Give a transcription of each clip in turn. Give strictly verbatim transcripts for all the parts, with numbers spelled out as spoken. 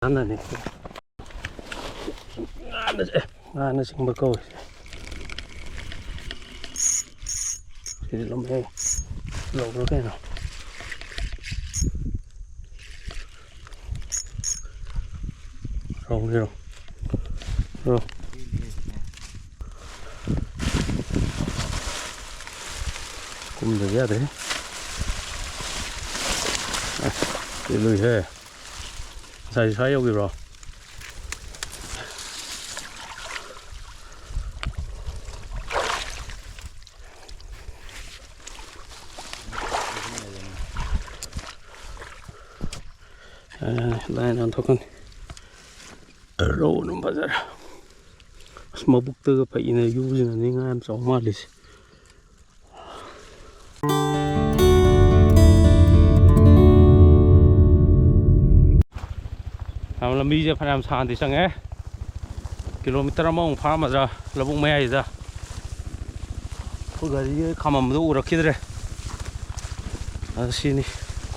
ꯉꯥꯅꯅꯤ꯫ ꯉꯥꯅ-, ꯑꯦ, ꯉꯥꯅ ꯆꯤꯡꯕ ꯀꯧꯏ꯫ ꯁꯤꯗꯤ ꯂꯨꯝꯃꯦ꯫ ꯂꯧꯕ꯭ꯔꯥ ꯀꯩꯅꯣ? ꯔꯧꯅꯤ, ꯔꯧ꯫ ꯔꯧ꯫ ꯀꯨꯝꯗꯕ ꯌꯥꯗ꯭ꯔꯦ꯫ ꯑꯦ, ꯁꯤ ꯂꯨꯏꯍꯦ꯫ ꯉꯁꯥꯏ ꯁ꯭ꯋꯥꯏ ꯌꯧꯈꯤꯕ꯭ꯔꯣ? ꯑꯦ, ꯂꯥꯏꯟ ꯑꯣꯟꯊꯣꯛꯀꯅꯤ꯫ ꯔꯧ ꯑꯗꯨꯝ ꯐꯖꯔꯦ꯫ ꯑꯁ, ꯃꯕꯨꯛꯇꯒ ꯐꯩꯅ ꯌꯨꯁꯤꯅꯅꯤ ꯉꯥ ꯌꯥꯝ ꯆꯥꯎ ꯃꯥꯜꯂꯤꯁꯦ꯫ ꯌꯥꯝ ꯂꯝꯕꯤꯁꯦ ꯐꯅꯌꯥꯝ ꯁꯥꯡꯅꯗꯤ ꯆꯪꯉꯦ꯫ ꯀꯤꯂꯣꯃꯤꯇꯔ ꯑꯃꯃꯨꯛ ꯐꯥꯔꯝꯃꯗ꯭ꯔꯥ ꯂꯧꯕꯨꯛ ꯃꯌꯥꯏꯁꯤꯗ꯫ ꯑꯩꯈꯣꯏ ꯒꯥꯔꯤꯒ ꯈꯥꯝꯃꯝꯕꯗꯣ ꯎꯔꯛꯈꯤꯗ꯭ꯔꯦ꯫ ꯑꯗꯨ ꯁꯤꯅꯤ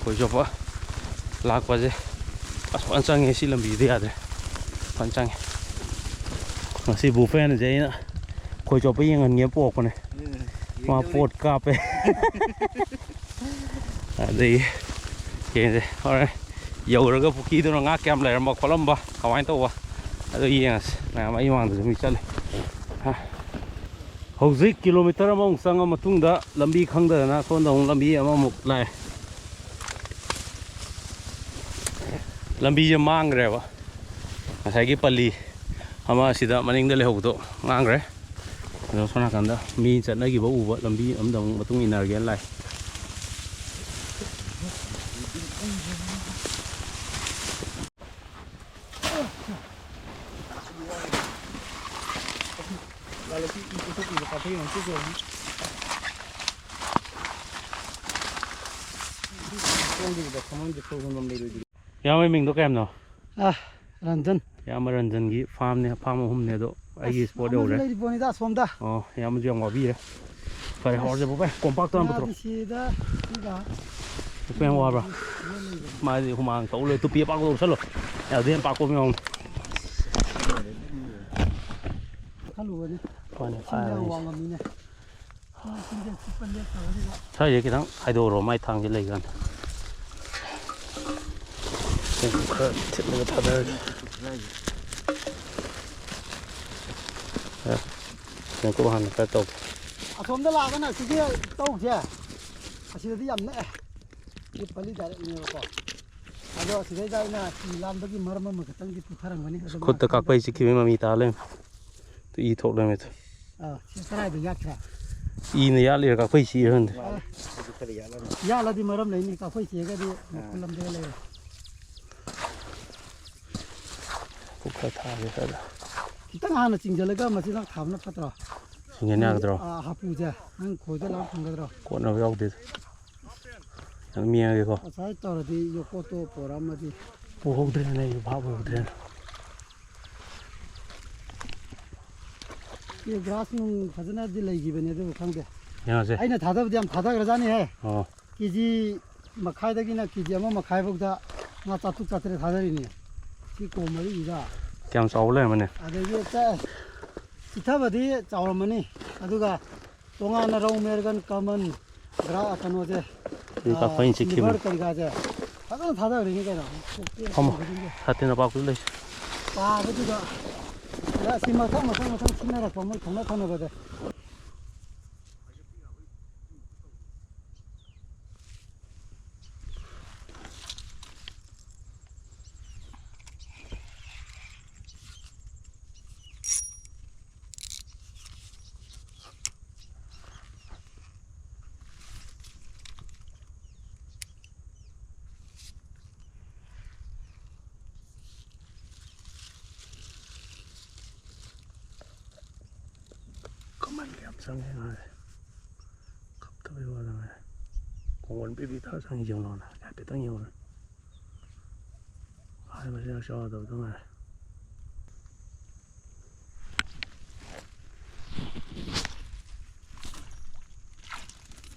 ꯈꯣꯏ ꯆꯣꯞꯄ ꯂꯥꯛꯄꯁꯦ꯫ ꯑꯁ, ꯐꯖꯅ ꯆꯪꯉꯦ ꯁꯤ ꯂꯝꯕꯤꯗ, ꯌꯥꯗ꯭ꯔꯦ꯫ ꯐꯖꯅ ꯆꯪꯉꯦ꯫ ꯉꯁꯤ ꯕꯨꯐꯦꯟꯁꯦ ꯑꯩꯅ ꯈꯣꯏ ꯆꯣꯞꯄ ꯌꯦꯡꯍꯟꯒꯦ ꯄꯣꯛꯄꯅꯦ꯫ ꯃꯥ ꯄꯣꯠ ꯀꯥꯞꯄꯦ꯫ ꯑꯗꯒꯤ ꯌꯦꯡꯁꯦ ꯍꯣꯔꯦꯟ ꯌꯧꯔꯒ ꯄꯨꯈ꯭ꯔꯤꯗꯨꯅ ꯉꯥ ꯀꯌꯥꯝ ꯂꯩꯔꯝꯕ ꯈꯣꯠꯂꯝꯕ ꯀꯃꯥꯏꯅ ꯇꯧꯕ, ꯑꯗꯨ ꯌꯦꯡꯉꯁꯤ꯫ ꯃꯌꯥꯝ ꯑꯩ ꯃꯥꯡꯗꯁꯨ ꯃꯤ ꯆꯠꯂꯤ꯫ ꯍꯥ꯫ ꯍꯧꯖꯤꯛ ꯀꯤꯂꯣꯃꯤꯇꯔ ꯑꯃꯃꯨꯛ ꯆꯪꯉ ꯃꯇꯨꯡꯗ ꯂꯝꯕꯤ ꯈꯪꯗꯗꯅ ꯁꯣꯝꯗ ꯑꯃꯨꯛ ꯂꯝꯕꯤ ꯑꯃꯃꯨꯛ ꯂꯥꯛꯑꯦ꯫ ꯂꯝꯕꯤꯁꯦ ꯃꯥꯡꯈ꯭ꯔꯦꯕ꯫ ꯉꯁꯥꯏꯒꯤ ꯄꯜꯂꯤ ꯑꯃ ꯑꯁꯤꯗ ꯃꯅꯤꯡꯗ ꯂꯩꯍꯧꯕꯗꯣ ꯃꯥꯡꯈ꯭ꯔꯦ꯫ ꯑꯗꯣ ꯁꯣꯝ ꯅꯥꯀꯟꯗ ꯃꯤ ꯆꯠꯅꯈꯤꯕ ꯎꯕ ꯂꯝꯕꯤ ꯑꯃꯗ ꯑꯃꯨꯛ ꯃꯇꯨꯡ ꯏꯟꯅꯔꯒꯦꯅ ꯂꯥꯛꯑꯦ꯫ ꯏꯌꯥꯝꯕꯒꯤ ꯃꯤꯡꯗꯣ ꯀꯩ ꯍꯥꯏꯕꯅꯣ? ꯑ, ꯔꯟꯖꯟ꯫ ꯏꯌꯥꯝꯕ ꯔꯟꯖꯟꯒꯤ ꯐꯥꯝꯅꯦ, ꯐꯥꯝ ꯑꯍꯨꯝꯅꯦ ꯑꯗꯣ꯫ ꯑꯩꯒꯤ ꯑꯁ, ꯏꯁꯄꯣꯠ ꯑꯃꯁꯨ ꯌꯧꯔꯦ꯫ ꯂꯩꯔꯤꯕꯣꯠꯅꯤꯗ ꯑꯁꯣꯝꯗ꯫ ꯑꯣ, ꯏꯌꯥꯝꯕꯁꯨ ꯌꯥꯝ ꯋꯥꯕꯤꯔꯦ꯫ ꯐꯔꯦ, ꯑꯁ, ꯍꯧꯔꯁꯦ ꯕꯣꯕꯥꯏ, ꯀꯣꯝꯄꯥꯛꯇꯣ ꯍꯥꯟꯅ ꯄꯨꯊꯣꯔꯛꯑꯣ꯫ ꯉꯥꯗꯤ ꯁꯤꯗ ꯁꯤꯒ꯫ ꯅꯨꯄꯤ ꯌꯥꯝ ꯋꯥꯕ꯭ꯔꯥ? ꯃꯥꯗꯤ ꯍꯨꯃꯥꯡ ꯇꯧ ꯂꯩ꯫ ꯇꯨꯄꯤ ꯑꯄꯥꯛꯄ ꯎꯞꯁꯜꯂꯣ꯫ ꯌꯥꯗꯦ, ꯌꯥꯝ ꯄꯥꯛꯄ ꯑꯃ ꯌꯥꯎꯕꯅꯤ꯫ ꯈꯜꯂꯨꯕꯅꯤ꯫ ꯃꯥꯅꯦ, ꯏꯁꯤꯡ ꯌꯥꯝ ꯐꯥꯔꯕꯅꯤ꯫ ꯋꯥꯡꯉꯝꯅꯤꯅꯦ꯫ ꯏꯁꯤꯡꯁꯦ ꯆꯤꯛꯄ ꯂꯦꯞꯇꯕꯁꯤꯗ꯫ ꯁ꯭ꯋꯥꯏꯁꯦ ꯈꯤꯇꯪ ꯍꯥꯏꯗꯣꯛꯎꯔꯣ, ꯃꯥꯏ ꯊꯥꯡꯁꯦ ꯂꯩꯀꯥꯟꯗ꯫ ꯈꯔ ꯊꯤꯠꯂꯒ ꯊꯥꯗꯔꯒꯦ꯫ ꯈꯔ ꯇꯦꯡꯀꯣꯠ ꯍꯥꯟꯅ ꯈꯔ ꯇꯧꯒꯦ꯫ ꯑꯁꯣꯝꯗ ꯂꯥꯛꯑꯒꯅ ꯁꯤꯒꯤ ꯇꯧꯁꯦ꯫ ꯑꯁꯤꯗꯗꯤ ꯌꯥꯝ ꯅꯛꯑꯦ꯫ ꯁꯤ ꯄꯜꯂꯤ ꯗꯥꯏꯔꯦꯛꯅꯦꯕꯀꯣ꯫ ꯑꯗꯣ ꯑꯁꯤꯗꯩꯗ ꯑꯩꯅ ꯐꯤ ꯂꯥꯝꯕꯒꯤ ꯃꯔꯝ ꯑꯃ ꯈꯛꯇꯪꯗꯤ ꯄꯨꯊꯔꯝꯒꯅꯤ꯫ ꯑꯗꯨꯝ ꯈꯨꯠꯇ ꯀꯥꯛꯐꯩ ꯆꯤꯛꯈꯤꯕꯒꯤ ꯃꯃꯤ ꯇꯥ ꯂꯩꯔꯝꯃꯦ꯫ ꯇꯨ ꯏ ꯊꯣꯛ ꯂꯩꯔꯝꯃꯦ ꯇꯨ꯫ ꯑꯥ, ꯁꯤ ꯀꯗꯥꯏꯗ ꯌꯥꯠꯈ꯭ꯔꯦ? ꯏꯅ ꯌꯥꯠꯂꯤꯔ ꯀꯥꯛꯐꯩ ꯆꯤꯛꯏꯔ ꯈꯪꯗꯦ꯫ ꯌꯥꯠꯂꯗꯤ ꯃꯔꯝ ꯂꯩꯅꯤ, ꯀꯥꯛꯐꯩ ꯆꯤꯛꯑꯒꯗꯤ ꯃꯈꯨꯟ ꯂꯝꯗꯒ ꯂꯩꯔꯦ꯫ ꯄꯨꯛ ꯈꯔ ꯊꯥꯒꯦ ꯈꯔ꯫ ꯈꯤꯇꯪ ꯍꯥꯟꯅ ꯆꯤꯡꯁꯤꯜꯂꯒ ꯃꯆꯤꯟꯖꯥꯛ ꯊꯥꯕꯅ ꯐꯠꯇ꯭ꯔꯣ? ꯆꯤꯡꯁꯤꯟ ꯌꯥꯒꯗ꯭ꯔꯣ? ꯑꯥ, ꯍꯥꯄꯨꯁꯦ ꯅꯪ ꯈꯣꯏꯗ ꯂꯥꯡ ꯐꯪꯒꯗ꯭ꯔꯣ? ꯀꯣꯠꯅꯕ ꯌꯥꯎꯗꯦ꯫ ꯌꯥꯝ ꯌꯦꯡꯉꯒꯦꯀꯣ꯫ ꯉꯁꯥꯏ ꯇꯧꯔꯗꯤ ꯌꯣꯀꯣꯠꯇꯣ ꯄꯣꯔꯛꯑꯝꯃꯗꯤ꯫ ꯎꯍꯧꯗ꯭ꯔꯦꯅꯦ, ꯑꯩꯁꯨ ꯚꯥꯞ ꯑꯣꯏꯍꯧꯗ꯭ꯔꯦꯅꯦ꯫ ꯁꯤ ꯒ꯭ꯔꯥꯁ ꯅꯨꯡ ꯐꯖꯅꯗꯤ ꯂꯩꯈꯤꯕꯅꯦ, ꯑꯗꯨꯕꯨ ꯈꯪꯗꯦ꯫ ꯌꯦꯡꯉꯁꯦ꯫ ꯑꯩꯅ ꯊꯥꯗꯕꯗꯤ ꯌꯥꯝ ꯊꯥꯗꯈ꯭ꯔꯖꯥꯠꯅꯤꯍꯦ꯫ ꯑꯣ꯫ ꯀꯦ ꯖꯤ ꯃꯈꯥꯏꯗꯒꯤꯅ ꯀꯦ ꯖꯤ ꯑꯃ ꯃꯈꯥꯏꯐꯥꯎꯗ ꯉꯥ ꯆꯥꯇ꯭ꯔꯨꯛ ꯆꯥꯇ꯭ꯔꯦꯠ ꯊꯥꯗꯔꯤꯅꯦ꯫ ꯁꯤ ꯀꯣꯝ ꯃꯔꯤꯁꯤꯗ꯫ ꯀꯌꯥꯝ ꯆꯥꯎꯕ ꯂꯩꯔꯝꯃꯅꯤ? ꯑꯗꯒꯤ ꯆ-, ꯆꯤꯊꯕꯗꯤ ꯆꯥꯎꯔꯝꯃꯅꯤ꯫ ꯑꯗꯨꯒ ꯇꯣꯉꯥꯟꯅ ꯔꯧ ꯃꯦꯔꯒꯟ ꯀꯃꯟ ꯒ꯭ꯔꯥ-, ꯀꯩꯅꯣꯁꯦ, ꯁꯤ ꯀꯥꯛꯐꯩꯅ ꯆꯤꯛꯈꯤꯕꯅꯤ꯫ ꯁꯤꯜꯚꯔ ꯀꯔꯤ ꯀꯥꯁꯦ ꯐꯖꯅ ꯊꯥꯗꯈ꯭ꯔꯤꯅꯤ ꯀꯩꯅꯣ꯫ ꯐꯝꯃꯣ꯫ ꯁꯥꯇꯤꯟ ꯑꯄꯥꯛꯄꯗꯨ ꯂꯩ꯫ ꯄꯥꯕꯗꯨꯗ ꯑꯁꯤ ꯃꯊꯪ ꯃꯊꯪ ꯃꯊꯪ ꯁꯤꯟꯅꯔꯛꯄ ꯃꯣꯏ ꯊꯪꯅ ꯊꯪꯅꯕꯗ꯫ ꯀꯃꯟꯒ ꯌꯥꯝ ꯆꯪꯉꯦ ꯉꯥꯁꯦ꯫ ꯀꯞꯇꯕꯩ ꯋꯥꯗ ꯉꯥꯏꯔꯦ꯫ ꯀꯣꯡꯒꯣꯟ ꯄꯤꯕꯤ ꯊꯥꯔ ꯆꯪꯉꯤ ꯌꯦꯡꯉꯣꯅꯦ꯫ ꯍꯥꯏꯐꯦꯠꯇꯪ ꯌꯦꯡꯉꯣꯅꯦ꯫ ꯍꯥꯏ ꯃꯁꯤꯡ ꯆꯥꯎꯗꯕꯗ ꯉꯥꯏꯔꯦ꯫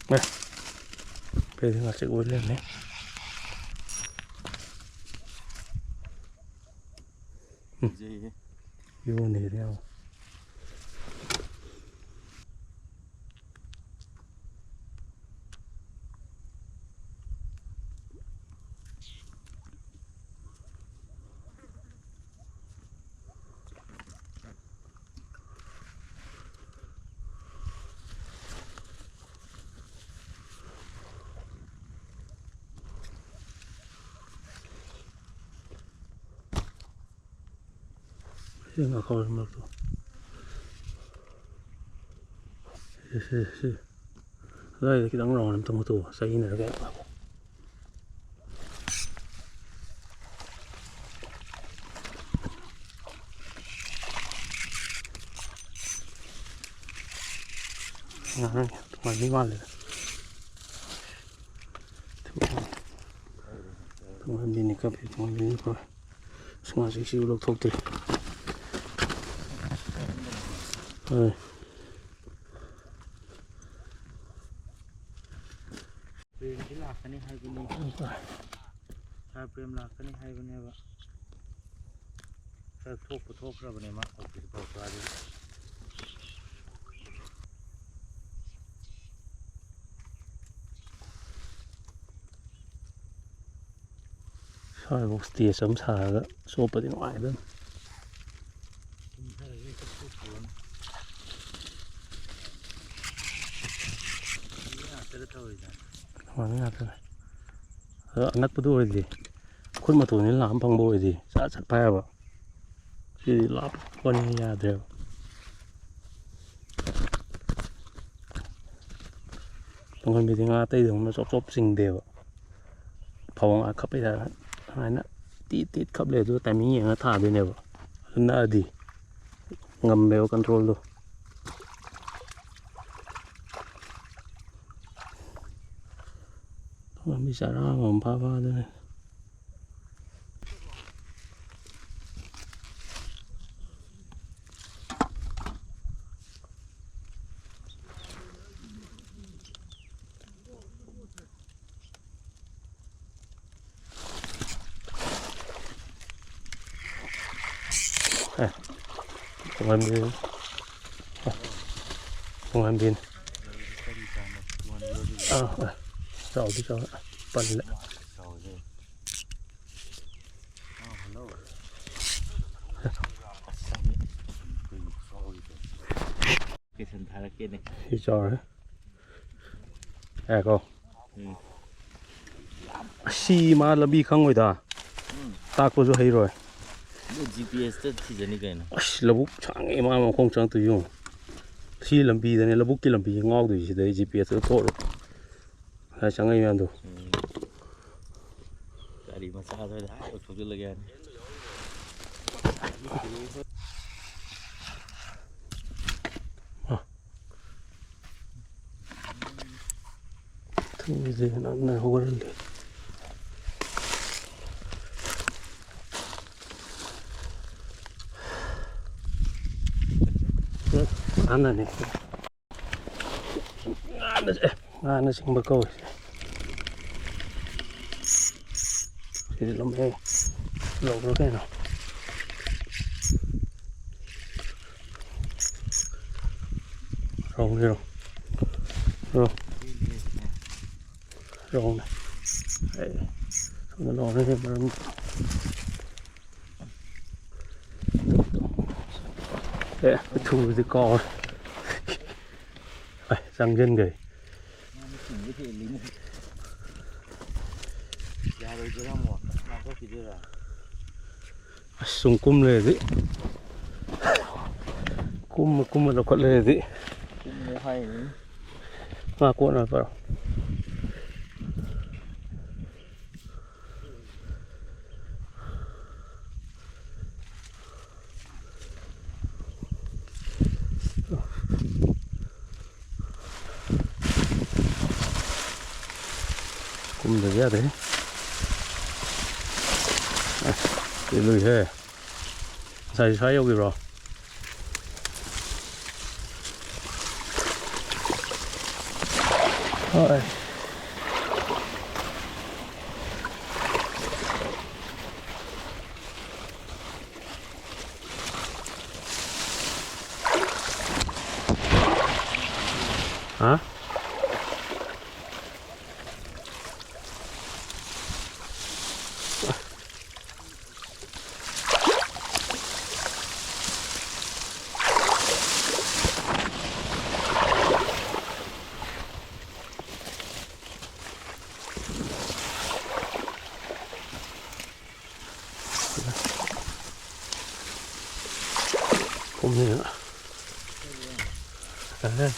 ꯑꯦ꯫ ꯄꯦꯔꯦꯟ ꯉꯥꯆꯤꯛ ꯑꯣꯏ ꯂꯩꯔꯝꯃꯦ꯫ ꯎꯝ꯫ ꯐꯖꯩꯍꯦ꯫ ꯌꯣꯟꯅꯤꯗꯤ ꯌꯥꯝ꯫ ꯁꯤ ꯉꯥꯈꯥꯎ ꯃꯔꯛꯇꯣ꯫ ꯁꯤ, ꯁꯤ, ꯁꯤ꯫ ꯑꯗꯨꯋꯥꯏꯗ ꯈꯤꯇꯪ ꯔꯥꯎꯟ ꯑꯝꯇꯪ ꯍꯨꯠꯇꯣꯛꯑꯣ, ꯆꯩꯅꯔꯒ꯫ ꯉꯥꯏꯍꯥꯛ ꯇꯨꯡꯍꯟꯕꯤ ꯃꯥꯜꯂꯦꯗ꯫ ꯇꯨꯡꯍꯟꯕꯤꯅꯤ ꯀꯞꯄꯤ, ꯇꯨꯡꯍꯟꯕꯤꯅꯤ ꯀꯞꯄꯤ꯫ ꯑꯁ, ꯉꯥꯁꯤꯁꯤꯕꯨ ꯂꯧꯊꯣꯛꯇ꯭ꯔꯤ꯫ ꯍꯣꯏ꯫ ꯄ꯭ꯔꯦꯝꯗꯤ ꯂꯥꯛꯀꯅꯤ ꯍꯥꯏꯕꯅꯤ꯫ ꯁꯥꯔ ꯄ꯭ꯔꯦꯝ ꯂꯥꯛꯀꯅꯤ ꯍꯥꯏꯕꯅꯦꯕ꯫ ꯁꯥꯔ ꯊꯣꯛꯄꯨ ꯊꯣꯛꯈ꯭ꯔꯕꯅꯦ ꯃꯥ ꯍꯧꯖꯤꯛ ꯐꯥꯎ ꯒꯥꯔꯤ꯫ ꯁ꯭ꯋꯥꯏꯐꯥꯎ ꯁ꯭ꯇꯦꯖ ꯑꯃ ꯁꯥꯔꯒ ꯆꯣꯞꯄꯗꯤ ꯅꯨꯡꯉꯥꯏꯗꯧꯅꯤ꯫ ꯉꯥꯛꯇꯅꯦ꯫ ꯑꯗꯣ ꯑꯅꯛꯄꯗ ꯑꯣꯏꯔꯗꯤ, ꯈꯨꯠ ꯃꯇꯣꯟꯁꯤ ꯂꯥꯝ ꯐꯪꯕ ꯑꯣꯏꯔꯗꯤ ꯆꯥꯛ ꯆꯥꯛ ꯐꯥ ꯌꯥꯕ꯫ ꯁꯤꯗꯤ ꯂꯥꯞꯄꯅꯤꯅ ꯌꯥꯗ꯭ꯔꯦꯕ꯫ ꯇꯨꯡꯍꯟꯕꯤꯗꯤ ꯉꯥ ꯑꯇꯩꯗꯧꯅ ꯆꯣꯞ ꯆꯣꯞ ꯆꯤꯡꯗꯦꯕ꯫ ꯐꯕꯧ ꯉꯥ ꯈꯞꯄꯩ ꯇꯥꯏꯞꯇ ꯁꯨꯃꯥꯏꯅ ꯇꯤꯠ ꯇꯤꯠ ꯈꯞ ꯂꯩ, ꯑꯗꯨꯒ ꯇꯥꯏꯃꯤꯡ ꯌꯦꯡꯉ ꯊꯥꯗꯣꯏꯅꯦꯕ꯫ ꯑꯗꯨ ꯅꯛꯑꯗꯤ ꯉꯝꯃꯦꯕ ꯀꯟꯇ꯭ꯔꯣꯜꯗꯣ꯫ ꯇꯨꯡꯍꯟꯕꯤ ꯆꯔꯥ ꯑꯃꯃꯝ ꯐꯥ ꯐꯥꯗꯅ꯫ ꯑꯦ, ꯇꯣꯉꯥꯟꯕꯤꯅꯤ꯫ ꯑꯦ, ꯇꯣꯉꯥꯟꯕꯤꯅꯤ꯫ ꯑꯥ, ꯑꯥ, ꯆꯥꯎꯗꯤ ꯆꯥꯎꯔꯦ꯫ ꯄꯜꯂꯦ꯫ ꯂꯣꯀꯦꯁꯟ ꯊꯥꯔꯛꯀꯦꯅꯦ꯫ ꯁꯤ ꯆꯥꯎꯔꯦ꯫ ꯉꯥꯏꯈꯣ꯫ ꯎꯝ꯫ ꯑꯁꯤ ꯃꯥ ꯂꯝꯕꯤ ꯈꯪꯉꯣꯏꯗ꯫ ꯎꯝ꯫ ꯇꯥꯛꯄꯁꯨ ꯍꯩꯔꯣꯏ꯫ ꯑꯗꯨ ꯖꯤ ꯄꯤ ꯑꯦꯁꯇ ꯊꯤꯖꯅꯤ ꯀꯩꯅꯣ꯫ ꯑꯁ, ꯂꯧꯕꯨꯛ ꯁꯥꯡꯉꯦ ꯃꯥ ꯃꯈꯣꯡ ꯆꯪꯉꯛꯇꯣꯏꯁꯤ ꯌꯦꯡꯉꯨ꯫ ꯁꯤ ꯂꯝꯕꯤꯗꯅꯦ, ꯂꯧꯕꯨꯛꯀꯤ ꯂꯝꯕꯤꯁꯦ ꯉꯥꯎꯗꯣꯏꯁꯤ ꯁꯤꯗꯩ ꯖꯤ ꯄꯤ ꯑꯦꯁꯇ ꯊꯣꯛꯑꯒ꯫ ꯉꯁꯥꯏ ꯆꯪꯉꯛꯏ ꯃꯌꯥꯝꯗꯣ꯫ ꯎꯝ꯫ ꯒꯥꯔꯤ ꯃꯆꯥꯗ ꯑꯣꯏꯅ ꯑꯥ ꯌꯧꯊꯣꯛꯆꯤꯜꯂꯒꯦ ꯍꯥꯏꯅꯤ꯫ ꯑ꯫ ꯊꯨꯝꯁꯦ ꯅꯪꯅ ꯍꯧꯒꯠꯍꯜꯂꯦ꯫ ꯎꯝ, ꯃꯥꯅꯅꯦ꯫ ꯉꯥꯅ-, ꯑꯦ, ꯉꯥꯅꯆꯤꯡꯕ ꯀꯧꯏ꯫ ꯁꯤꯗꯤ ꯂꯨꯝꯃꯦ꯫ ꯂꯧꯕ꯭ꯔꯥ ꯀꯩꯅꯣ? ꯔꯧꯅꯤ, ꯔꯧ꯫ ꯔꯧ꯫ ꯔꯧꯅꯤ꯫ ꯑꯦ, ꯁꯣꯝꯗ ꯂꯧꯅꯤ, ꯃꯔꯝ꯫ ꯑꯦ, ꯊꯨꯕꯗꯤ ꯀꯥꯎꯔꯦ꯫ ꯑꯦ, ꯆꯪꯁꯤꯟꯈ꯭ꯔꯦ꯫ ꯌꯥꯔꯣꯏꯗꯣꯏꯔꯥ ꯑꯃꯨꯛ? ꯉꯥꯛꯊꯣꯛꯈꯤꯗꯣꯏꯔꯥ? ꯑꯁ, ꯁꯨꯝ ꯀꯨꯝ ꯂꯩꯔꯗꯤ꯫ ꯀꯨꯝꯃ ꯀꯨꯝꯃ ꯂꯧꯈꯠ ꯂꯩꯔꯗꯤ꯫ ꯀꯨꯝꯃꯣ ꯍꯥꯏꯅꯤ꯫ ꯉꯥ ꯀꯣꯠꯅꯕ꯭ꯔꯣ? ꯀꯨꯝꯗꯕ ꯌꯥꯗꯦ꯫ ꯑꯁ, ꯄꯦꯜꯂꯨꯏꯍꯦ꯫ ꯉꯁꯥꯏ ꯁ꯭ꯋꯥꯏ ꯌꯧꯈꯤꯕ꯭ꯔꯣ? ꯍꯣꯏ꯫ ꯍꯥ? ꯀꯨꯝꯃꯦꯅ꯫ ꯑꯦ꯫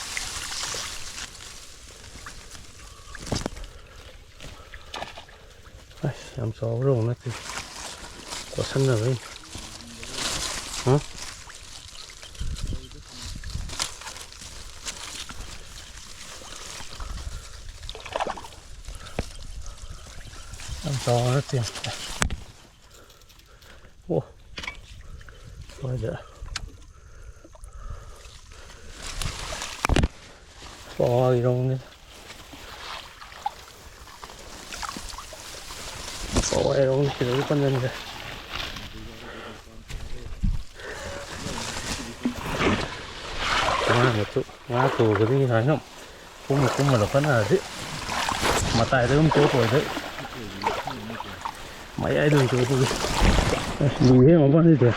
ꯑꯁ, ꯌꯥꯝ ꯆꯥꯎꯕ ꯔꯧ ꯅꯠꯇꯦ꯫ ꯀꯣꯠꯁꯟꯅꯕꯩ꯫ ꯍꯥ? ꯌꯥꯝ ꯆꯥꯎꯕ ꯅꯠꯇꯦ꯫ ꯑꯣ꯫ ꯁ꯭ꯋꯥꯏꯗ꯫ ꯄꯋꯥꯒꯤ ꯔꯧꯅꯤ꯫ ꯄꯋꯥꯒꯤ ꯔꯧꯅꯤ ꯁꯤꯗꯁꯨ ꯄꯟꯖꯟꯈ꯭ꯔꯦ꯫ ꯉꯥ ꯃꯆꯨ, ꯉꯥ ꯇꯣꯡꯕꯗꯒꯤ ꯁꯨꯃꯥꯏꯅ ꯀꯨꯝꯃ ꯀꯨꯝꯃ ꯂꯧꯈꯠꯅꯔꯗꯤ ꯃꯇꯥꯏꯗ ꯑꯗꯨꯝ ꯇꯣꯛꯄ ꯑꯣꯏꯗꯣꯏ꯫ ꯃꯌꯥꯏꯗ ꯑꯣꯏꯅ ꯇꯣꯛꯄꯒꯤ꯫ ꯑꯁ, ꯂꯨꯏꯍꯦ ꯃꯄꯥꯟꯁꯤꯗ꯫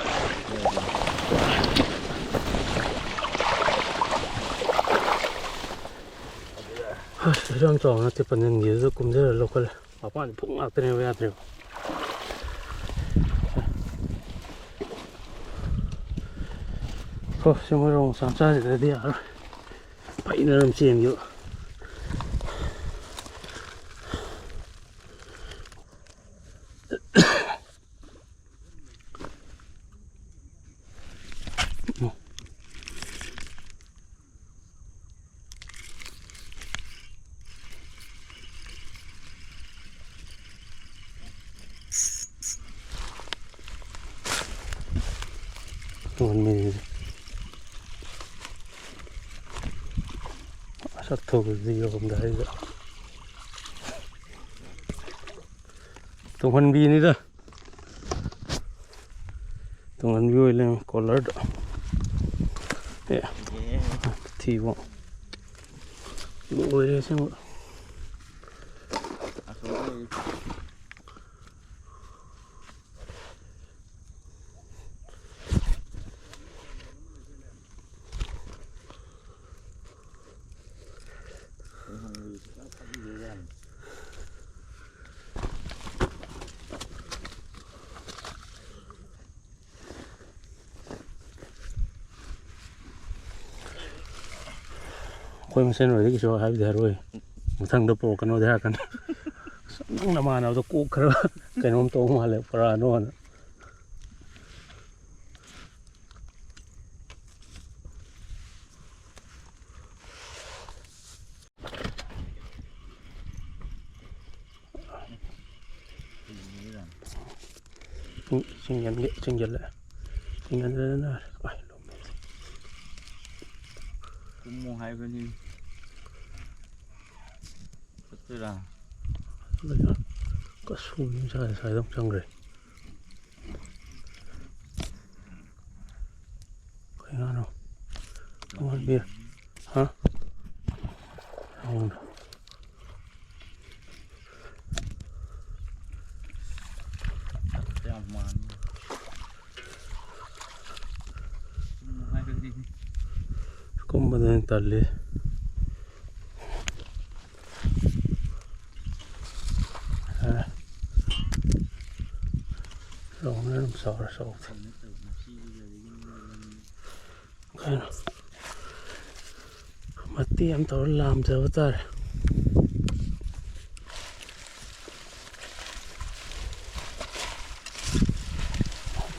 ꯑꯁ, ꯀꯩꯁꯨ ꯌꯥꯝ ꯆꯥꯎꯕ ꯅꯠꯇꯦ, ꯄꯟꯖꯟꯈꯤꯕꯗꯨꯗ ꯀꯨꯝꯊꯔ ꯂꯧꯈꯠꯂꯦ꯫ ꯃꯄꯥꯟꯗꯤ ꯐꯨꯛ ꯉꯥꯛꯇꯅꯦꯕ, ꯌꯥꯗ꯭ꯔꯦꯕ꯫ ꯍꯣ, ꯁꯤ ꯃꯣꯏ ꯔꯣꯡ ꯃꯆꯥ ꯃꯆꯥꯁꯤꯗꯗꯤ ꯌꯥꯔꯣꯏ꯫ ꯐꯩꯅ ꯑꯗꯨꯝ ꯆꯦꯟꯈꯤꯕ꯫ ꯇꯣꯟꯕꯅꯤꯗ꯫ ꯃꯁꯛ ꯊꯨꯕꯗꯤ ꯌꯧꯔꯝꯗꯥꯏꯗ꯫ ꯇꯨꯡꯍꯟꯕꯤꯅꯤꯗ꯫ ꯇꯨꯡꯍꯟꯕꯤ ꯑꯣꯏ ꯂꯩꯔꯝꯃꯦ ꯀꯣꯂꯔꯗ꯫ ꯑꯦ, ꯊꯤꯕꯣ꯫ ꯂꯣꯏꯔꯦ ꯑꯁꯦꯡꯕ꯫ ꯑꯩꯈꯣꯏ ꯃꯁꯦꯟ ꯑꯣꯏꯔꯗꯤ ꯀꯩꯁꯨ ꯍꯥꯏꯕꯗꯤ ꯍꯥꯏꯔꯣꯏ, ꯃꯊꯪꯗ ꯄꯣꯔꯛꯀꯅꯣꯗꯤ ꯍꯥꯏꯔꯛꯀꯅꯤ꯫ ꯑꯁ, ꯅꯪ ꯅꯃꯥꯟꯅꯕꯗꯣ ꯀꯣꯛ ꯈꯔ ꯀꯩꯅꯣꯝ ꯇꯧꯕ ꯃꯥꯜꯂꯦ, ꯄꯨꯔꯥꯅꯣꯅ꯫ ꯆꯤꯡ-, ꯆꯤꯡꯖꯟꯒꯦ, ꯆꯤꯡꯖꯜꯂꯦ꯫ ꯆꯤꯡꯖꯜꯂꯦ꯫ ꯀꯨꯝꯃꯣ ꯍꯥꯏꯕꯅꯤ꯫ ꯆꯠꯇꯣꯏꯔꯥ? ꯀꯁꯨ ꯅꯨꯡꯁꯥ ꯁ꯭ꯋꯥꯏꯗ ꯑꯃꯨꯛ ꯆꯪꯈ꯭ꯔꯦ꯫ ꯀꯩ ꯉꯥꯅꯣ? ꯇꯨꯡꯍꯟꯕꯤ꯫ ꯍꯥ? ꯉꯥꯃꯨ꯫ ꯌꯥꯝ ꯃꯥꯟꯕ꯫ ꯀꯨꯝꯕꯗ ꯑꯣꯏꯅ ꯇꯜꯂꯤ꯫ ꯑꯦ꯫ ꯔꯧꯅ ꯑꯗꯨꯝ ꯆꯥꯎꯔ ꯆꯥꯎꯗꯦ꯫ ꯀꯩꯅꯣ? ꯃꯇꯦꯛ ꯑꯃ ꯇꯧꯔ ꯂꯥꯝꯖꯕ ꯇꯥꯔꯦ꯫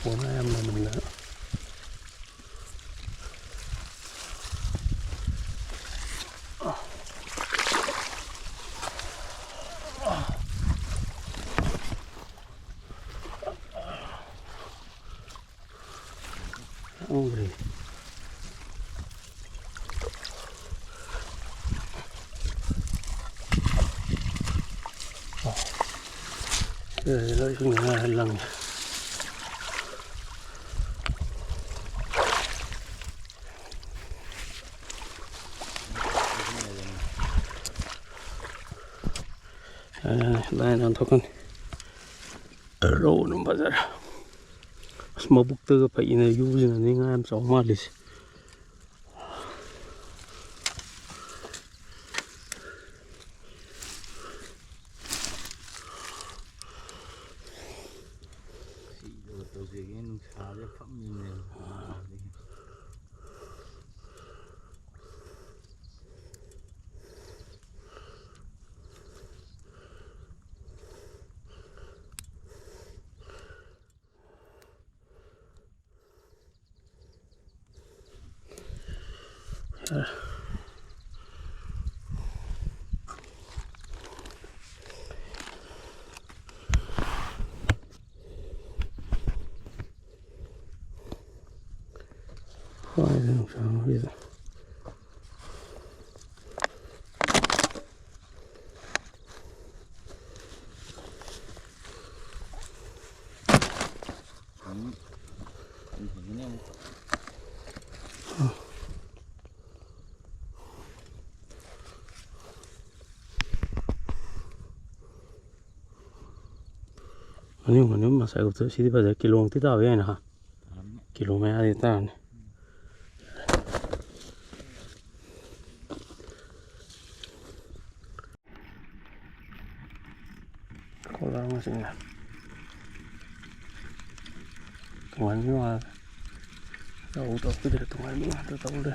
ꯄꯣꯅꯥ ꯌꯥꯝ ꯂꯩꯃꯟꯗꯅ꯫ ꯈꯪꯗ꯭ꯔꯤ꯫ ꯁꯤꯗꯗꯤ ꯂꯣꯏ ꯏꯁꯤꯡ ꯉꯥ ꯂꯪꯉꯦ꯫ ꯂꯥꯏꯟ ꯑꯣꯟꯊꯣꯛꯀꯅꯤ꯫ ꯔꯧ ꯑꯗꯨꯝ ꯐꯖꯔꯦ꯫ ꯑꯁ, ꯃꯕꯨꯛꯇꯒ ꯐꯩꯅ ꯌꯨꯁꯤꯅꯅꯤ ꯉꯥ ꯌꯥꯝ ꯆꯥꯎ ꯃꯥꯜꯂꯤꯁꯦ꯫ ꯇꯧꯖꯒꯦ, ꯅꯨꯡꯁꯥꯁꯦ ꯐꯝꯃꯤꯅꯦ꯫ ꯍꯣꯏ, ꯅꯨꯡꯁꯥ ꯃꯔꯛꯁꯤꯗ꯫ ꯃꯅꯤꯡ, ꯃꯅꯤꯡ ꯃꯁꯥꯏꯒꯨꯞꯇ ꯁꯤꯗꯤ ꯐꯖꯩ꯫ ꯀꯤꯂꯣ ꯃꯨꯛꯇꯤ ꯇꯥꯕ ꯌꯥꯏꯅ, ꯍꯥ? ꯀꯤꯂꯣ ꯃꯌꯥꯗꯤ ꯇꯥꯔꯅꯤ꯫ ꯀꯣꯂꯔ ꯃꯁꯤꯡꯅ ꯇꯣꯉꯥꯟꯕ ꯉꯥꯛꯇ꯫ ꯂꯧ ꯇꯧꯕꯤꯗ꯭ꯔꯦ, ꯇꯣꯉꯥꯟꯕ ꯉꯥꯛꯇ ꯇꯧ ꯂꯩꯔꯦ꯫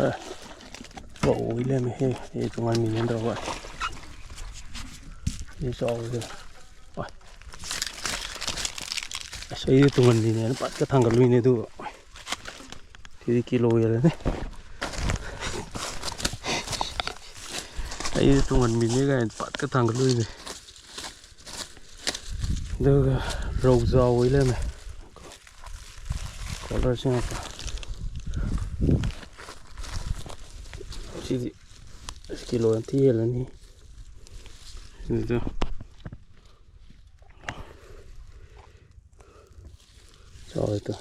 ꯑꯦ, ꯂꯧ ꯑꯣꯏ ꯂꯩꯔꯝꯃꯦꯍꯦ꯫ ꯑꯩ ꯇꯣꯉꯥꯟꯕꯤꯅꯦꯅ ꯇꯧꯔꯒ꯫ ꯁꯤ ꯆꯥꯎꯕꯁꯦ꯫ ꯑꯁ, ꯑꯩꯗꯤ ꯇꯨꯡꯍꯟꯕꯤꯅꯦꯅ ꯄꯠꯀ ꯊꯥꯡꯒꯠꯂꯨꯏꯅꯦ, ꯑꯗꯨꯒ ꯁꯤꯗꯤ ꯀꯤꯂꯣ ꯍꯦꯜꯂꯅꯤ꯫ ꯑꯩꯗꯤ ꯇꯨꯡꯍꯟꯕꯤꯅꯦ ꯀꯥꯏꯅ ꯄꯠꯀ ꯊꯥꯡꯒꯠꯂꯨꯏꯅꯦ꯫ ꯑꯗꯨꯒ ꯔꯧꯖꯥꯎ ꯑꯣꯏ ꯂꯩꯔꯝꯃꯦ꯫ ꯀꯣꯂꯔꯁꯤ ꯉꯥꯛꯇ꯫ ꯁꯤꯗꯤ ꯑꯁ ꯀꯤꯂꯣ ꯌꯥꯡꯈꯩ ꯍꯦꯜꯂꯅꯤ꯫ ꯑꯗꯨꯗꯣ ꯆꯥꯎꯔꯦ ꯇꯨ꯫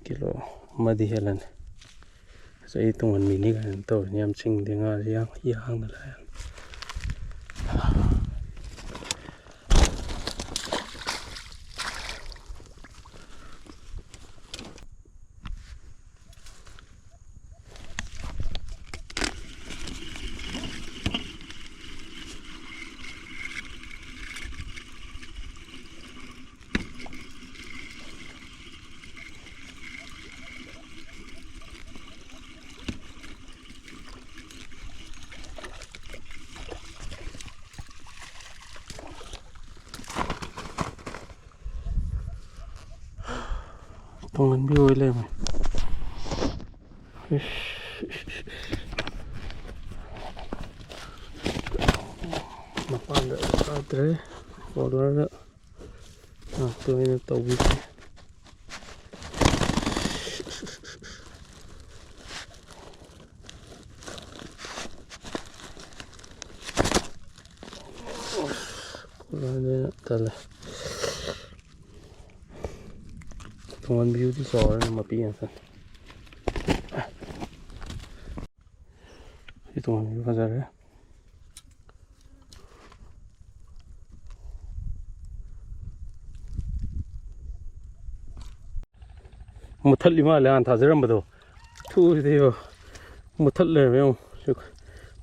ꯀꯤꯂꯣ ꯑꯃꯗꯤ ꯍꯦꯜꯂꯅꯤ꯫ ꯆꯩ ꯇꯨꯡꯍꯟꯕꯤꯅꯤ ꯀꯥꯏꯅ ꯇꯧꯔꯤꯅꯤ꯫ ꯌꯥꯝ ꯆꯤꯡꯗꯦ ꯉꯥꯁꯦ, ꯌꯥꯝ ꯏ ꯍꯥꯡꯅ ꯂꯥꯛꯑꯦ꯫ ꯇꯨꯡꯍꯟꯕꯤ ꯑꯣꯏ ꯂꯩꯔꯝꯃꯦ꯫ ꯏꯁ, ꯏꯁ, ꯏꯁ, ꯏꯁ꯫ ꯃꯄꯥꯟꯗ ꯀꯥꯗ꯭ꯔꯦ꯫ ꯀꯣꯂꯔꯗ ꯉꯥꯛꯇ ꯑꯣꯏꯅ ꯇꯧꯕꯤꯒꯦ꯫ ꯀꯣꯂꯔꯗ ꯇꯜꯂꯦ꯫ ꯇꯨꯡꯍꯟꯕꯤꯕꯨꯗꯤ ꯆꯥꯎꯔꯦ, ꯃꯄꯤ ꯉꯥꯛꯇꯅꯤ꯫ ꯁꯤ ꯇꯨꯡꯍꯟꯕꯤ ꯐꯖꯔꯦ꯫ ꯃꯨꯊꯠꯂꯤ ꯃꯥꯜꯂꯦ ꯍꯥꯟꯅ ꯊꯥꯖꯔꯝꯕꯗꯣ꯫ ꯊꯨꯔꯤꯗꯤꯕꯣ꯫ ꯃꯨꯊꯠ ꯂꯩꯔꯝꯃꯦ ꯑꯃꯨꯛ꯫ ꯁꯤ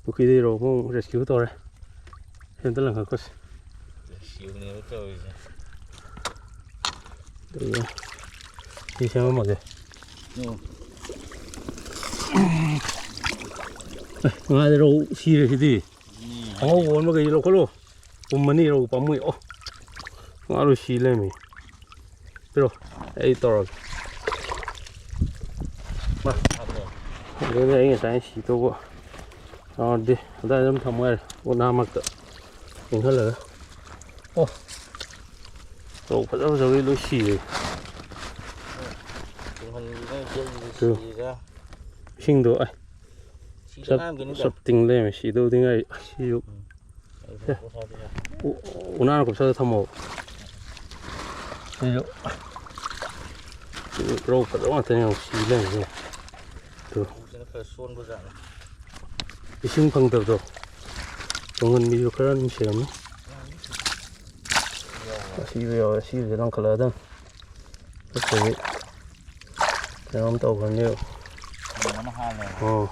ꯄꯨꯈ꯭ꯔꯤꯗꯩ ꯔꯧ ꯑꯃꯨꯛ rescue ꯇꯧꯔꯦ꯫ ꯁꯤ ꯑꯝꯇ ꯂꯪꯈꯠꯈꯣꯁꯤ꯫ Rescueꯅꯦꯕ ꯇꯧꯔꯤꯁꯦ꯫ ꯑꯗꯨꯒ ꯁꯤ ꯁꯦꯝꯃꯝꯃꯒꯦ꯫ ꯑꯣ꯫ ꯑꯦ, ꯉꯥꯗꯤ ꯔꯧ ꯁꯤꯔꯦ ꯁꯤꯗꯤ꯫ ꯎꯝ꯫ ꯑꯉꯧꯕ ꯑꯣꯟꯕꯈꯩ ꯂꯧꯈꯠꯂꯣ꯫ ꯄꯨꯝꯃꯅꯤ ꯔꯧ ꯄꯥꯝꯃꯨꯏ꯫ ꯑꯣ, ꯉꯥ ꯂꯣꯏ ꯁꯤ ꯂꯩꯔꯝꯃꯤ꯫ ꯄꯤꯔꯣ, ꯑꯩ ꯇꯧꯔꯒꯦ꯫ ꯃꯥ꯫ ꯑꯗꯨꯅꯦ ꯑꯩ ꯉꯁꯥꯏ ꯁꯤ ꯇꯧꯕ ꯌꯥꯎꯔꯗꯤ ꯑꯗꯨꯋꯥꯏꯗ ꯑꯗꯨꯝ ꯊꯝꯃꯣ ꯌꯥꯔꯦ꯫ ꯎꯅꯥ ꯃꯔꯛꯇ ꯏꯪꯍꯜꯂꯒ꯫ ꯑꯣ꯫ ꯔꯧ ꯐꯖ ꯐꯖꯕꯒꯩ ꯂꯣꯏ ꯁꯤꯔꯦ꯫ ꯇꯨꯡꯍꯟꯕꯤꯅ ꯌꯣꯛꯏꯁꯦ ꯇꯨ꯫ ꯁꯤꯔꯦ꯫ ꯏꯁꯤꯡꯗꯣ, ꯑꯩ, ꯁꯤꯗ ꯆꯞ, ꯉꯥꯡꯒꯤꯅꯤꯗ꯫ ꯆꯞ ꯇꯤꯡ ꯂꯩꯔꯝꯃꯦ꯫ ꯁꯤꯗꯧꯗꯤ ꯉꯥꯏ꯫ ꯁꯤꯁꯨ ꯎꯝ꯫ ꯑꯩ ꯁꯦ꯫ ꯄꯣꯊꯥꯗꯤ ꯌꯥꯏ꯫ ꯎ-, ꯎꯅꯥꯅ ꯀꯨꯞꯁꯜꯂ ꯊꯝꯃꯣ꯫ ꯁꯤꯁꯨ꯫ ꯔꯧ ꯐꯖꯕ ꯉꯥꯛꯇꯅꯦ ꯌꯦꯡꯉꯣ꯫ ꯁꯤ ꯂꯩꯔꯝꯃꯦ꯫ ꯇꯨ꯫ ꯈꯔ ꯁꯣꯟꯕꯖꯥꯠꯅꯤ꯫ ꯏꯁꯤꯡ ꯐꯪꯗꯕꯗꯣ꯫ ꯇꯨꯡꯍꯟꯕꯤꯁꯨ ꯈꯔ ꯑꯗꯨꯝ ꯁꯤꯔꯝꯃꯤ꯫ ꯑꯁꯤꯕ ꯌꯥꯎꯋꯦ, ꯑꯁꯤꯕꯁꯦ ꯂꯪꯈꯠꯂꯛꯑꯗꯝ꯫ ꯅꯠꯇ꯭ꯔꯗꯤ ꯀꯩꯅꯣꯝ ꯇꯧꯈ꯭ꯔꯅꯦꯕ꯫ ꯅꯣꯡ ꯑꯃ ꯍꯥꯜꯂꯦ꯫ ꯑꯣ꯫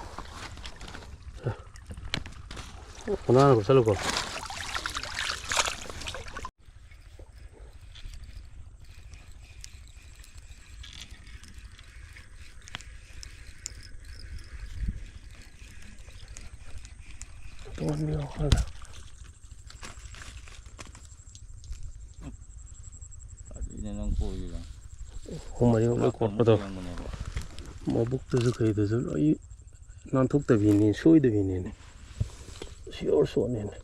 ꯑꯣꯅꯥꯅ ꯀꯨꯞꯁꯜꯂꯨꯀꯣ꯫ ꯇꯣꯟꯕꯤꯔꯣ ꯈꯔ꯫ ꯑꯗꯨꯅꯦ ꯅꯪ ꯀꯣꯏꯔꯤꯗꯣ꯫ ꯑꯍꯨꯝ ꯃꯔꯤꯃꯛ ꯂꯣꯏ ꯀꯣꯠꯄꯗꯣ꯫ ꯌꯦꯡꯕꯅꯦꯕ꯫ ꯃꯕꯨꯛꯇꯁꯨ ꯀꯩꯗꯁꯨ ꯂꯣꯏ ꯅꯥꯟꯊꯣꯛꯇꯕꯤꯅꯦ, ꯁꯣꯏꯗꯕꯤꯅꯦ꯫ ꯁꯤꯌꯣꯔ ꯁꯣꯠꯅꯦꯅꯦ꯫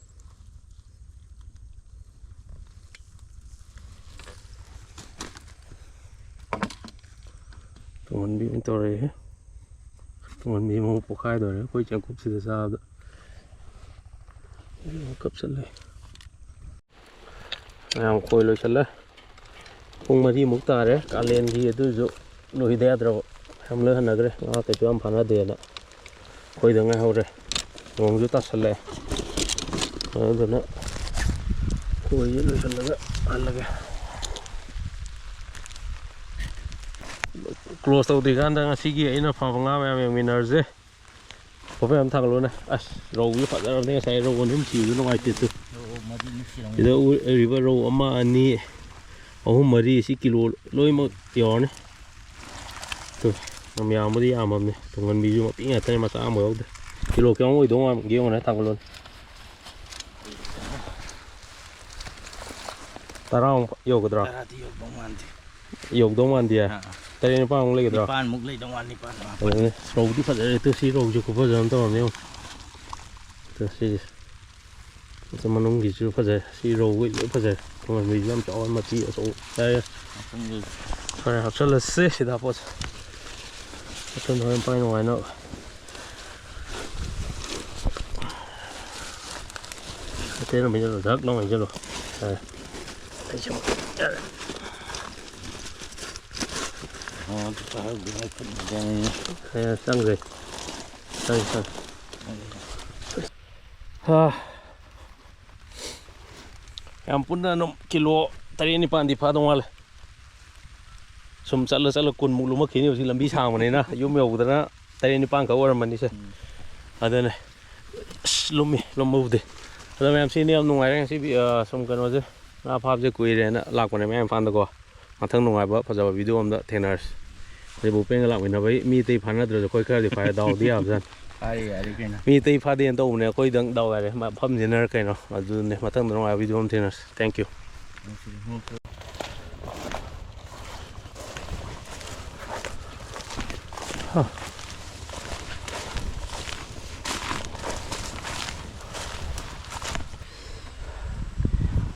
ꯇꯨꯡꯍꯟꯕꯤ ꯑꯣꯏꯅ ꯇꯧꯔꯛꯑꯦ꯫ ꯇꯨꯡꯍꯟꯕꯤ ꯑꯃꯨꯛ ꯄꯣꯛꯈꯥꯏꯗꯧꯔꯦ ꯑꯩꯈꯣꯏ ꯆꯦꯡꯀꯨꯞꯁꯤꯗ ꯆꯥꯕꯗ꯫ ꯑꯃꯨꯛ ꯀꯞꯁꯜꯂꯦ꯫ ꯃꯌꯥꯝ ꯈꯣꯏ ꯂꯣꯏꯁꯜꯂꯦ꯫ ꯄꯨꯡ ꯃꯔꯤꯃꯨꯛ ꯇꯥꯔꯦ ꯀꯥꯂꯦꯟꯒꯤ, ꯑꯗꯨꯁꯨ ꯂꯣꯏꯗ ꯌꯥꯗ꯭ꯔꯕ꯫ ꯃꯌꯥꯝ ꯂꯣꯏ ꯍꯟꯅꯈ꯭ꯔꯦ, ꯉꯥ ꯀꯩꯁꯨ ꯌꯥꯝ ꯐꯥꯅꯗꯦꯅ꯫ ꯑꯩꯈꯣꯏꯗ ꯉꯥꯏꯍꯧꯔꯦ꯫ ꯅꯣꯡꯁꯨ ꯇꯥꯁꯜꯂꯛꯑꯦ꯫ ꯑꯗꯨꯗꯨꯅ ꯈꯣꯏꯁꯦ ꯂꯣꯏꯁꯤꯜꯂꯒ ꯍꯜꯂꯒꯦ꯫ ꯀ꯭ꯂꯣꯖ ꯇꯧꯗ꯭ꯔꯤꯀꯥꯟꯗ ꯉꯁꯤꯒꯤ ꯑꯩꯅ ꯐꯥꯕ ꯉꯥ ꯃꯌꯥꯝ ꯌꯦꯡꯃꯤꯟꯅꯔꯁꯦ꯫ ꯄꯣꯄꯦ ꯑꯃ ꯊꯥꯒꯠꯂꯣꯅꯦ꯫ ꯑꯁ, ꯔꯧꯁꯦ ꯐꯖꯔꯕꯅꯦ ꯉꯁꯥꯏ꯫ ꯔꯧ ꯑꯅꯤ ꯑꯃ ꯁꯤꯕꯗ ꯅꯨꯡꯉꯥꯏꯇꯦ꯫ ꯇꯨ꯫ ꯔꯧ ꯃꯔꯤ ꯑꯃ ꯁꯤꯔꯝꯃꯦ꯫ ꯁꯤꯗ ꯎꯔꯤꯕ ꯔꯧ ꯑꯃ, ꯑꯅꯤ, ꯑꯍꯨꯝ, ꯃꯔꯤ, ꯁꯤ ꯀꯤꯂꯣ ꯂꯣꯏꯅꯃꯛ ꯌꯧꯔꯅꯤ꯫ ꯇꯨ, ꯌꯥꯝ ꯌꯥꯝꯕꯨꯗꯤ ꯌꯥꯝꯃꯕꯅꯦ꯫ ꯇꯨꯡꯍꯟꯕꯤꯁꯨ ꯃꯄꯤ ꯉꯥꯛꯇꯅꯦ, ꯃꯆꯥ ꯑꯃꯐꯥꯎ ꯌꯥꯎꯗꯦ꯫ ꯀꯤꯂꯣ ꯀꯌꯥꯃꯨꯛ ꯑꯣꯏꯗꯧ ꯃꯥꯟꯒꯦ ꯌꯦꯡꯉꯨꯅꯦ, ꯊꯥꯡꯒꯠꯂꯣꯅꯦ꯫ ꯇꯔꯥꯃꯨꯛ ꯌꯧꯒꯗ꯭ꯔꯥ? ꯇꯔꯥꯗꯤ ꯌꯧꯗꯧ ꯃꯥꯟꯗꯦ꯫ ꯌꯧꯗꯧ ꯃꯥꯟꯗꯦ? ꯑꯥ, ꯑꯥ꯫ ꯇꯔꯦꯠ ꯅꯤꯄꯥꯟꯃꯨꯛ ꯂꯩꯒꯗ꯭ꯔꯥ? ꯅꯤꯄꯥꯟꯃꯨꯛ ꯂꯩꯗꯧ ꯃꯥꯜꯂꯤ, ꯅꯤꯄꯥꯟ, ꯃꯥꯄꯟ꯫ ꯑꯗꯨꯅꯦ, ꯔꯧꯗꯤ ꯐꯖꯔꯦ꯫ ꯇꯨ, ꯁꯤ ꯔꯧꯁꯦ ꯈꯨꯐꯖ ꯑꯃ ꯇꯧꯔꯝꯅꯦ ꯌꯦꯡꯉꯨ꯫ ꯇꯨ, ꯁꯤꯁꯦ꯫ ꯑꯗꯨ ꯃꯅꯨꯡꯒꯤꯁꯨ ꯐꯖꯩ꯫ ꯁꯤ ꯔꯧꯒꯩ ꯂꯣꯏ ꯐꯖꯩ꯫ ꯇꯨꯡꯍꯟꯕꯤꯁꯨ ꯌꯥꯝ ꯆꯥꯎꯋꯦ, ꯃꯄꯤ ꯑꯆꯧꯕ꯫ ꯌꯥꯔꯦ, ꯌꯥꯔꯦ꯫ ꯃꯊꯪꯗ ꯈꯔ ꯍꯥꯞꯆꯜꯂꯁꯦ ꯁꯤꯗ ꯍꯥꯞꯄꯣꯁꯦ꯫ ꯃꯊꯪꯗ ꯍꯣꯔꯦꯟ ꯄꯥꯏ ꯅꯨꯡꯉꯥꯏꯅꯕ꯫ ꯑꯇꯩꯅ ꯃꯩꯗ ꯙꯛ ꯂꯥꯎ ꯍꯩꯖꯜꯂꯣ꯫ ꯌꯥꯔꯦ꯫ ꯑꯩꯁꯨ ꯌꯥꯔꯦ꯫ ꯑꯣ, ꯑꯗꯨ ꯄꯥꯏꯍꯧꯗꯦ, ꯃꯩ ꯐꯨꯠ ꯃꯨꯠꯂꯦꯅꯦ꯫ ꯌꯥꯔꯦ, ꯆꯪꯈ꯭ꯔꯦ꯫ ꯁꯣꯔꯤ, ꯁꯣꯔꯤ꯫ ꯍꯥ꯫ ꯌꯥꯝ ꯄꯨꯟꯅ ꯑꯗꯨꯝ ꯀꯤꯂꯣ ꯇꯔꯦꯠ ꯅꯤꯄꯥꯟꯗꯤ ꯐꯥꯗꯧ ꯃꯥꯜꯂꯦ꯫ ꯁꯨꯝ ꯆꯠꯂ ꯆꯠꯂ ꯀꯨꯟꯃꯨꯛ ꯂꯨꯝꯃꯛꯈꯤꯅꯤ ꯍꯧꯖꯤꯛ ꯂꯝꯕꯤ ꯁꯥꯡꯕꯅꯤꯅ꯫ ꯌꯨꯝ ꯌꯧꯕꯗꯅ ꯇꯔꯦꯠ ꯅꯤꯄꯥꯟ ꯈꯛ ꯑꯣꯏꯔꯝꯃꯅꯤꯁꯦ꯫ ꯎꯝ꯫ ꯑꯗꯨꯅꯦ꯫ ꯑꯁ, ꯂꯨꯝꯃꯤ, ꯂꯨꯝꯕꯕꯨꯗꯤ꯫ ꯑꯗꯣ ꯃꯌꯥꯝ, ꯁꯤꯅꯤ ꯌꯥꯝ ꯅꯨꯡꯉꯥꯏꯔꯦ ꯉꯁꯤ ꯚꯤ-, ꯑ, ꯁꯨꯝ ꯀꯩꯅꯣꯁꯦ, ꯉꯥ ꯐꯥꯕꯁꯦ ꯀꯨꯏꯔꯦꯅ ꯂꯥꯛꯄꯅꯦ ꯃꯌꯥꯝ ꯏꯝꯐꯥꯜꯗꯀꯣ꯫ ꯃꯊꯪ ꯅꯨꯡꯉꯥꯏꯕ ꯐꯖꯕ ꯚꯤꯗꯤꯑꯣ ꯑꯝꯗ ꯊꯦꯡꯅꯔꯁꯤ꯫ ꯍꯧꯖꯤꯛ ꯕꯨꯄꯦꯟꯒ ꯂꯥꯛꯃꯤꯟꯅꯕꯩ ꯃꯤ ꯑꯇꯩ ꯐꯥꯅꯗ꯭ꯔꯁꯨ ꯑꯩꯈꯣꯏ ꯈꯔꯗꯤ ꯐꯥꯔꯦ, ꯗꯥꯎꯗꯤ ꯌꯥꯕꯖꯥꯠꯅꯤ꯫ ꯐꯥꯔꯦ ꯌꯥꯔꯦ ꯀꯩꯅꯣ꯫ ꯃꯤ ꯑꯇꯩ ꯐꯥꯗꯦꯅ ꯇꯧꯕꯅꯦ, ꯑꯩꯈꯣꯏꯗꯪ ꯗꯥꯎ ꯌꯥꯔꯦ, ꯃꯐꯝꯁꯤꯅꯔ ꯀꯩꯅꯣ꯫ ꯑꯗꯨꯅꯦ, ꯃꯊꯪꯗ ꯅꯨꯡꯉꯥꯏꯕ ꯚꯤꯗꯤꯑꯣ ꯑꯃ ꯊꯦꯡꯅꯔꯁꯤ꯫ Thank you꯫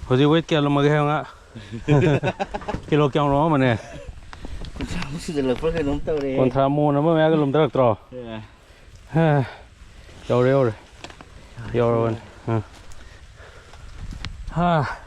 ꯍꯧꯖꯤꯛ weight ꯀꯌꯥ ꯂꯨꯝꯃꯒꯦ ꯍꯥꯏꯌꯣ ꯉꯥ? ꯀꯤꯂꯣ ꯀꯌꯥꯝ ꯂꯨꯝꯃꯝꯃꯅꯤ? ꯀꯨꯟꯊ꯭ꯔꯥꯃꯨꯛ ꯁꯨꯖꯜꯂꯛꯄ꯭ꯔꯥ ꯀꯩꯅꯣꯝ ꯇꯧꯔꯦ꯫ ꯀꯨꯟꯊ꯭ꯔꯥ, ꯃꯣꯟ ꯑꯃ ꯃꯌꯥꯒ ꯂꯨꯝꯊꯔꯛꯇ꯭ꯔꯣ? ꯑꯦ꯫ ꯍꯥ꯫ ꯌꯧꯔꯦ, ꯌꯧꯔꯦ꯫ ꯌꯧꯔꯕꯅꯤ꯫ ꯑꯥ꯫ ꯍꯥ꯫